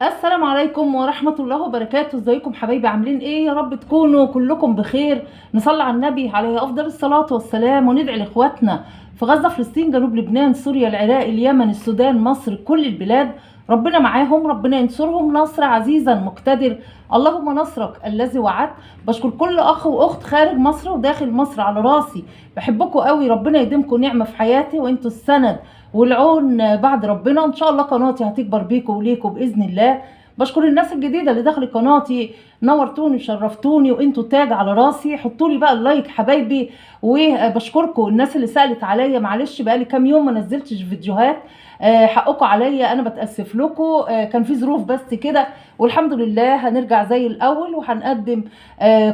السلام عليكم ورحمة الله وبركاته. ازيكم حبايبي؟ عاملين ايه؟ يا رب تكونوا كلكم بخير. نصلي على النبي عليه افضل الصلاة والسلام، وندعي لاخواتنا في غزة، فلسطين، جنوب لبنان، سوريا، العراق، اليمن، السودان، مصر، كل البلاد. ربنا معاهم، ربنا ينصرهم نصر عزيزا مقتدر. اللهم نصرك الذي وعدت. بشكر كل اخ واخت خارج مصر وداخل مصر، على راسي، بحبكم قوي. ربنا يديمكم نعمة في حياتي، وانتوا السند والعون بعد ربنا. ان شاء الله قناتي هتكبر بيكم وليكم باذن الله. بشكر الناس الجديدة اللي دخلت قناتي، نورتوني وشرفتوني، وانتوا تاج على راسي. حطوا لي بقى ال like حبايبي. وبشكركم الناس اللي سالت عليا، معلش بقالي كام يوم ما نزلتش فيديوهات، حقكم عليا، انا بتاسف لكم، كان في ظروف بس كده، والحمد لله هنرجع زي الاول وهنقدم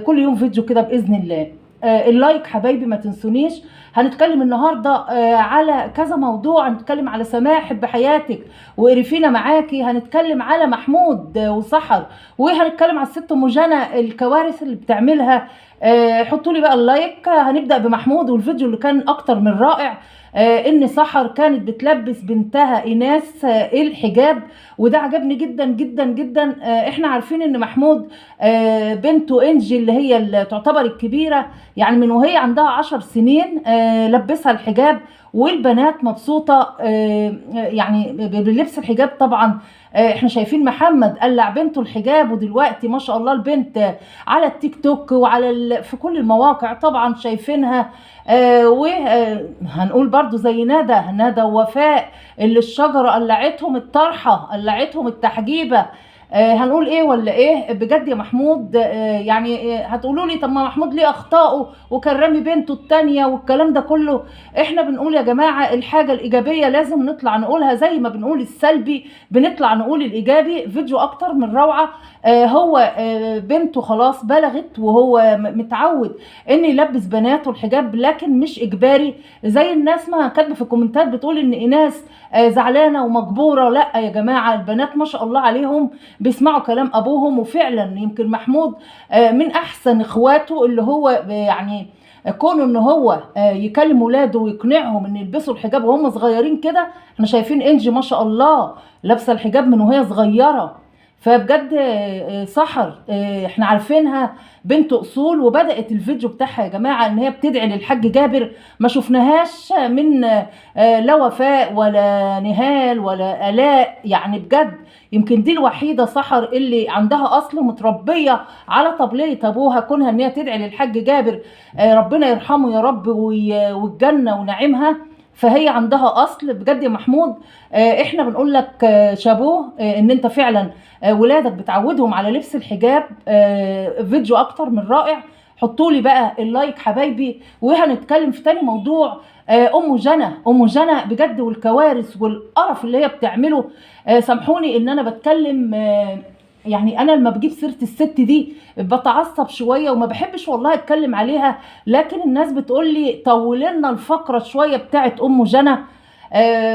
كل يوم فيديو كده باذن الله. ال like حبايبي ما تنسونيش. هنتكلم النهارده على كذا موضوع. هنتكلم على سماح حب حياتك وقرفينا معاكي، هنتكلم على محمود وسحر، وهنتكلم على الست ام جنى، الكوارث اللي بتعملها. حطوا لي بقى ال like. هنبدا بمحمود والفيديو اللي كان اكتر من رائع، ان سحر كانت بتلبس بنتها ايناس الحجاب، وده عجبني جدا جدا جدا. احنا عارفين ان محمود بنته انجي اللي هي اللي تعتبر الكبيرة، يعني من وهي عندها 10 سنين لبسها الحجاب، والبنات مبسوطة يعني بلبس الحجاب. طبعا احنا شايفين محمد قلع بنته الحجاب، ودلوقتي ما شاء الله البنت على التيك توك وعلى في كل المواقع طبعا شايفينها. وهنقول برضو زي ندى، ندى ووفاء اللي الشجرة قلعتهم الطرحة، قلعتهم التحجيبة. هنقول ايه ولا ايه؟ بجد يا محمود، يعني هتقولوا لي طب ما محمود ليه اخطائه وكان رامي بنته التانية والكلام ده كله. احنا بنقول يا جماعة الحاجة الايجابية لازم نطلع نقولها، زي ما بنقول السلبي بنطلع نقول الايجابي. فيديو اكتر من روعة. هو بنته خلاص بلغت، وهو متعود ان يلبس بناته الحجاب، لكن مش اجباري زي الناس ما كاتبه في الكومنتات بتقول ان ايناس زعلانة ومجبوره. لا يا جماعة، البنات ما شاء الله عليهم بيسمعوا كلام ابوهم، وفعلا يمكن محمود من احسن اخواته اللي هو يعني كونه ان هو يكلم ولاده ويقنعهم ان يلبسوا الحجاب وهم صغيرين كده. احنا شايفين انجي ما شاء الله لابسه الحجاب من وهي صغيرة. فبجد سحر احنا عارفينها بنت اصول، وبدات الفيديو بتاعها يا جماعة ان هي بتدعي للحاج جابر. ما شفناهاش من لا وفاء ولا نهال ولا الاء، يعني بجد يمكن دي الوحيدة سحر اللي عندها اصل ومتربيه على طبليه ابوها، كونها ان هي تدعي للحاج جابر ربنا يرحمه يا رب والجنة ونعيمها. فهي عندها اصل بجد يا محمود. احنا بنقول لك شابوه، ان انت فعلا ولادك بتعودهم على لبس الحجاب. فيديو اكتر من رائع. حطوا لي بقى ال like حبايبي. وهنتكلم في تاني موضوع، ام جنى. ام جنى بجد والكوارث والقرف اللي هي بتعمله. سامحوني ان انا بتكلم، يعني انا لما بجيب سيره الست دي بتعصب شوية وما بحبش والله اتكلم عليها، لكن الناس بتقول لي طولنا الفقرة شوية بتاعت ام جنى،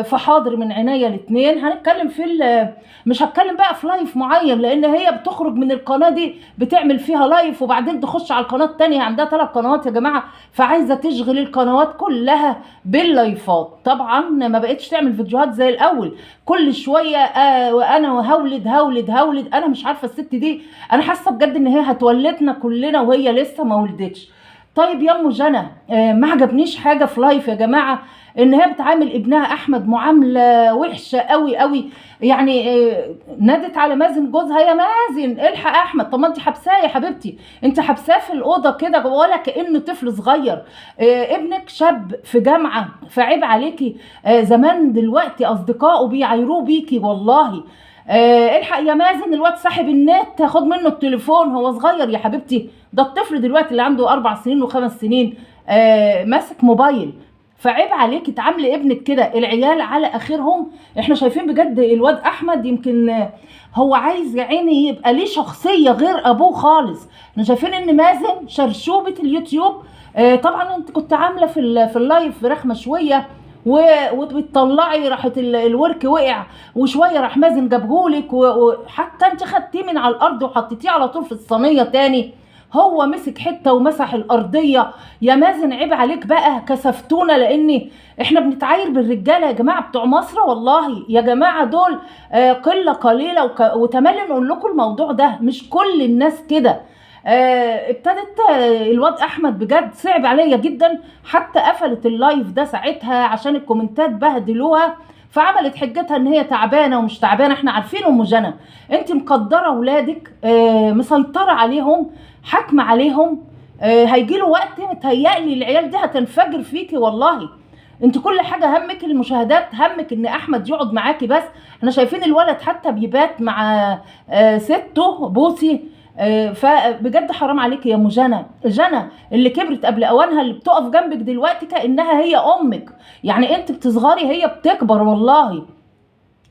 فحاضر من عينيا الاثنين. هنتكلم في مش هتكلم بقى في live معين، لان هي بتخرج من القناة دي بتعمل فيها live وبعدين تخش على القناة الثانية. عندها 3 قنوات يا جماعة، فعايزه تشغل القنوات كلها باللايفات. طبعا ما بقتش تعمل فيديوهات زي الاول، كل شوية وانا هولد هولد هولد. انا مش عارفه الست دي، انا حاسه بجد ان هي هتولدنا كلنا وهي لسه ما ولدتش. طيب يا ام جنى، ما عجبنيش حاجة في live يا جماعة، ان هي بتعامل ابنها احمد معاملة وحشة قوي قوي. يعني نادت على مازن جوزها، يا مازن الحق احمد. طب ما انت حبساه يا حبيبتي، انت حبساه في الاوضة كده ولا كانه طفل صغير. ابنك شاب في جامعه، فعيب عليكي. زمان دلوقتي اصدقائه بيعايروه بيكي والله. الحق يا مازن الواد صاحب النت، خد منه التليفون، هو صغير يا حبيبتي. ده الطفل دلوقتي اللي عنده 4 سنين و5 سنين ماسك موبايل، فعيب عليكي تعاملي ابنك كده. العيال على اخرهم. احنا شايفين بجد الواد احمد يمكن هو عايز يا عيني يبقى ليه شخصية غير ابوه خالص. احنا شايفين ان مازن شرشوبه اليوتيوب. طبعا انت كنت عامله في ال live رخمة شوية وبتطلعي راحت الورك وقع، وشوية راح مازن جابهولك، وحتى انت خدتيه من على الارض وحطيتيه على طول في الصينية تاني. هو مسك حتة ومسح الارضية. يا مازن عيب عليك بقى، كسفتونا، لان احنا بنتعاير بالرجاله يا جماعة بتوع مصر. والله يا جماعة دول قلة قليله، وتملي نقول لكم الموضوع ده، مش كل الناس كده. ابتدت الواد احمد بجد صعب عليا جدا، حتى قفلت ال live ده ساعتها عشان الكومنتات بهدلوها، فعملت حجتها ان هي تعبانة ومش تعبانة. احنا عارفين ام جنى انت مقدره ولادك، مسيطرة عليهم، حاكمه عليهم. هيجيله وقت متهيألي العيال دي هتنفجر فيكي والله. انت كل حاجة همك المشاهدات، همك ان احمد يقعد معاكي بس. احنا شايفين الولد حتى بيبات مع ستة بوسي. فبجد حرام عليك يا ام جنى، جنى اللي كبرت قبل اوانها، اللي بتقف جنبك دلوقتي كانها هي امك، يعني انت بتصغري هي بتكبر والله.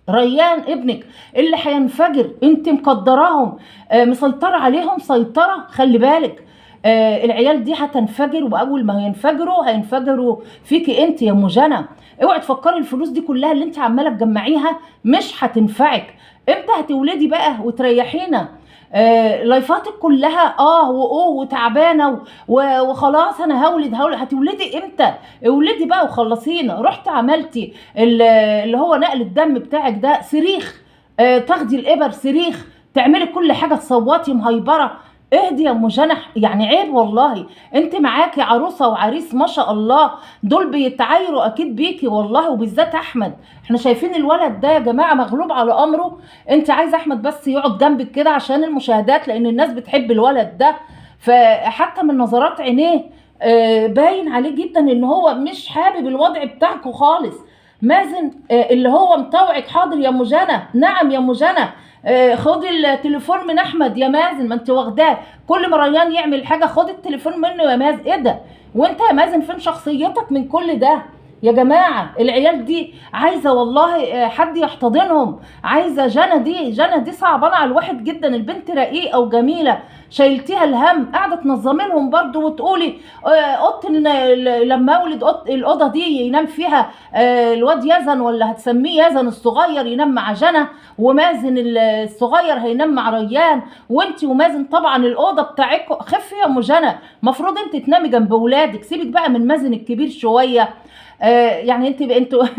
ريان ابنك اللي هينفجر، انت مقدراهم، مسيطرة عليهم سيطرة، خلي بالك. العيال دي هتنفجر، واول ما هينفجروا هينفجروا فيكي انت يا ام جنى. اوعي تفكري الفلوس دي كلها اللي انت عماله تجمعيها مش هتنفعك. امتى هتولدي بقى وتريحينا؟ لايفاتك كلها واوه وتعبانه وخلاص انا هولد. هتولدي امتى؟ اولدي بقى وخلصينا. رحت عملتي اللي هو نقل الدم بتاعك ده صريخ، تاخدي الابر صريخ، تعملي كل حاجة، تصوتي مهيبره. اهدي يا ام جنح، يعني عيب والله. انت معاكي عروسه وعريس ما شاء الله، دول بيتعايروا اكيد بيكي والله، وبالذات احمد. احنا شايفين الولد ده يا جماعة مغلوب على امره. انت عايزه احمد بس يقعد جنبك كده عشان المشاهدات، لان الناس بتحب الولد ده. فحتى من نظرات عينيه باين عليه جدا ان هو مش حابب الوضع بتاعكم خالص. مازن اللي هو مطوعك، حاضر يا ام جنى، نعم يا ام جنى، خدي التليفون من احمد يا مازن، ما انت واخداه. كل ما ريان يعمل حاجة خدي التليفون منه يا مازن. ايه ده؟ وانت يا مازن فين شخصيتك من كل ده؟ يا جماعة العيال دي عايزه والله حد يحتضنهم، عايزه جنى دي. جنى دي صعبانه على الواحد جدا، البنت رقيقه وجميلة، شايلتيها الهم، قاعدة تنظمي لهم برضو وتقولي اوضة لما اولد الاوضة دي ينام فيها الواد يزن، ولا هتسميه يزن الصغير ينام مع جنى، ومازن الصغير هينام مع ريان، وانت ومازن طبعا الاوضة بتاعتكم. خفي يا ام جنى، المفروض انت تنامي جنب ولادك، سيبك بقى من مازن الكبير شوية. يعني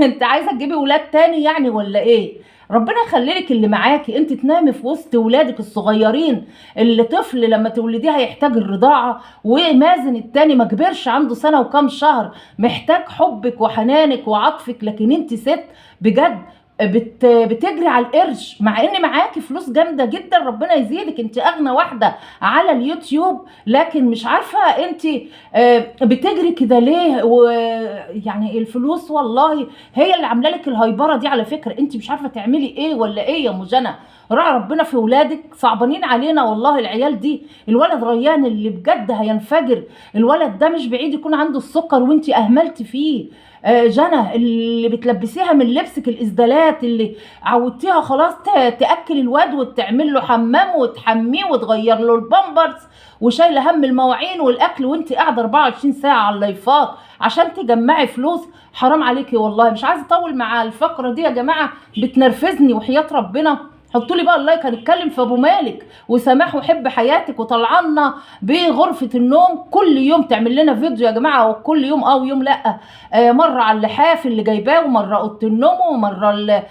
انت عايزه تجيبي ولاد تاني يعني ولا ايه؟ ربنا يخليلك اللي معاكي، انت تنامي في وسط ولادك الصغيرين، اللي طفل لما تولديه هيحتاج الرضاعة، ومازن التاني ما كبرش، عنده سنة وكام شهر، محتاج حبك وحنانك وعطفك. لكن انت ست بجد بتجري على القرش، مع ان معاكي فلوس جامدة جدا، ربنا يزيدك، انت اغنى واحدة على اليوتيوب، لكن مش عارفه انت بتجري كده ليه. ويعني الفلوس والله هي اللي عامله لك الهيبره دي على فكرة، انت مش عارفه تعملي ايه ولا ايه يا ام جنى. راعي ربنا في ولادك، صعبانين علينا والله العيال دي. الولد ريان اللي بجد هينفجر، الولد ده مش بعيد يكون عنده السكر وانت اهملتي فيه. جنى اللي بتلبسيها من لبسك الازدالات اللي عودتيها خلاص تاكل الواد وتعمل له حمام وتحميه وتغير له البامبرز، وشايله هم المواعين والاكل، وانت قاعدة 24 ساعة على اللايفات عشان تجمعي فلوس. حرام عليكي والله. مش عايزه اطول مع الفقرة دي يا جماعة، بتنرفزني وحياه ربنا. حطوا لي بقى ال like. هنتكلم في ابو مالك وسماح وحب حياتك، وطلعنا بغرفه النوم كل يوم تعمل لنا فيديو يا جماعة، وكل يوم او يوم لا، مرة على اللحاف اللي جايباه، ومرة اوضة النوم، ومرة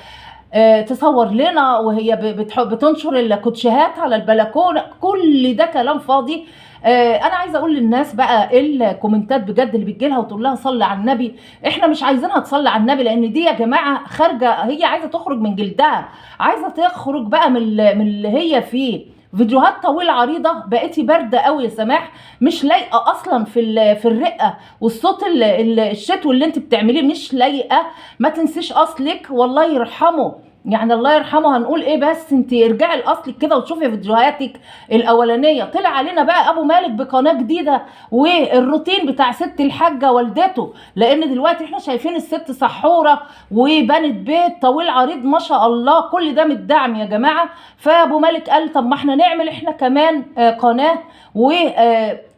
تصور لنا وهي بتنشر الكوتشيهات على البلكونه. كل ده كلام فاضي. انا عايزه اقول للناس بقى الكومنتات بجد اللي بتجيلها وتقول لها صلي على النبي، احنا مش عايزينها تصلي على النبي، لان دي يا جماعة خارجه، هي عايزه تخرج من جلدها، عايزه تخرج بقى من اللي هي فيه. فيديوهات طويلة عريضة، بقيتي باردة قوي يا سماح، مش لايقة اصلا في الرقة والصوت الشتوي اللي انت بتعمليه مش لايقة. ما تنسيش اصلك، والله يرحمه، يعني الله يرحمه هنقول ايه، بس انت ارجعي لاصلك كده وتشوفي فيديوهاتك الاولانية. طلع علينا بقى ابو مالك بقناه جديدة والروتين بتاع ست الحاجة والدته، لان دلوقتي احنا شايفين الست سحوره وبنت بيت طويل عريض ما شاء الله، كل ده من الدعم يا جماعة. فابو مالك قال طب ما احنا نعمل احنا كمان قناة، و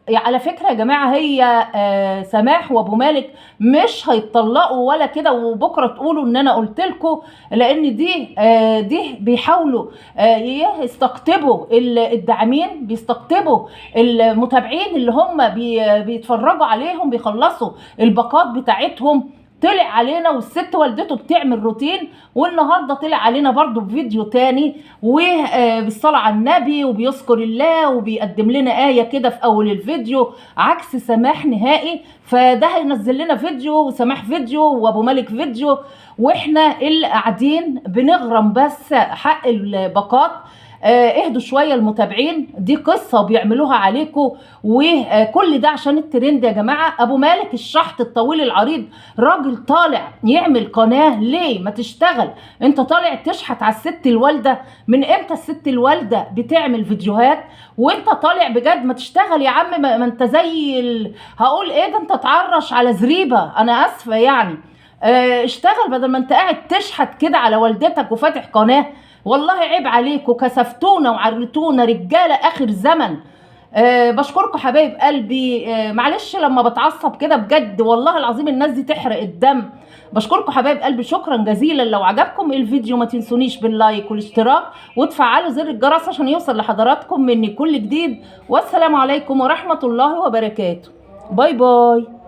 على فكرة يا جماعة هي سماح وابو مالك مش هيتطلقوا ولا كده، وبكره تقولوا ان انا قلت لكم، لان دي بيحاولوا يستقطبوا الداعمين، بيستقطبوا المتابعين اللي هم بيتفرجوا عليهم، بيخلصوا الباقات بتاعتهم. طلع علينا والست والدته بتعمل روتين، والنهارده طلع علينا برضو بفيديو تاني وبالصلاة على النبي وبيذكر الله وبيقدم لنا آية كده في أول الفيديو، عكس سماح نهائي. فده هينزل لنا فيديو وسماح فيديو وأبو مالك فيديو، واحنا اللي قاعدين بنغرم بس حق الباقات. اهدوا شوية المتابعين، دي قصة بيعملوها عليكم، وكل ده عشان الترند يا جماعة. ابو مالك الشحط الطويل العريض راجل طالع يعمل قناة، ليه ما تشتغل؟ انت طالع تشحت على الست الوالدة، من امتى الست الوالدة بتعمل فيديوهات وانت طالع؟ بجد ما تشتغل يا عم، ما انت زي هقول ايه ده، انت تعرش على زريبه، انا اسفه يعني. اشتغل بدل ما انت قاعد تشحت كده على والدتك وفاتح قناة. والله عيب عليكم، كسفتونا وعرتونا، رجاله اخر زمن. بشكركم حبايب قلبي. معلش لما بتعصب كده بجد والله العظيم الناس دي تحرق الدم. بشكركم حبايب قلبي، شكرا جزيلا. لو عجبكم الفيديو ما تنسونيش باللايك والاشتراك، وتفعلوا زر الجرس عشان يوصل لحضراتكم مني كل جديد. والسلام عليكم ورحمة الله وبركاته. bye bye.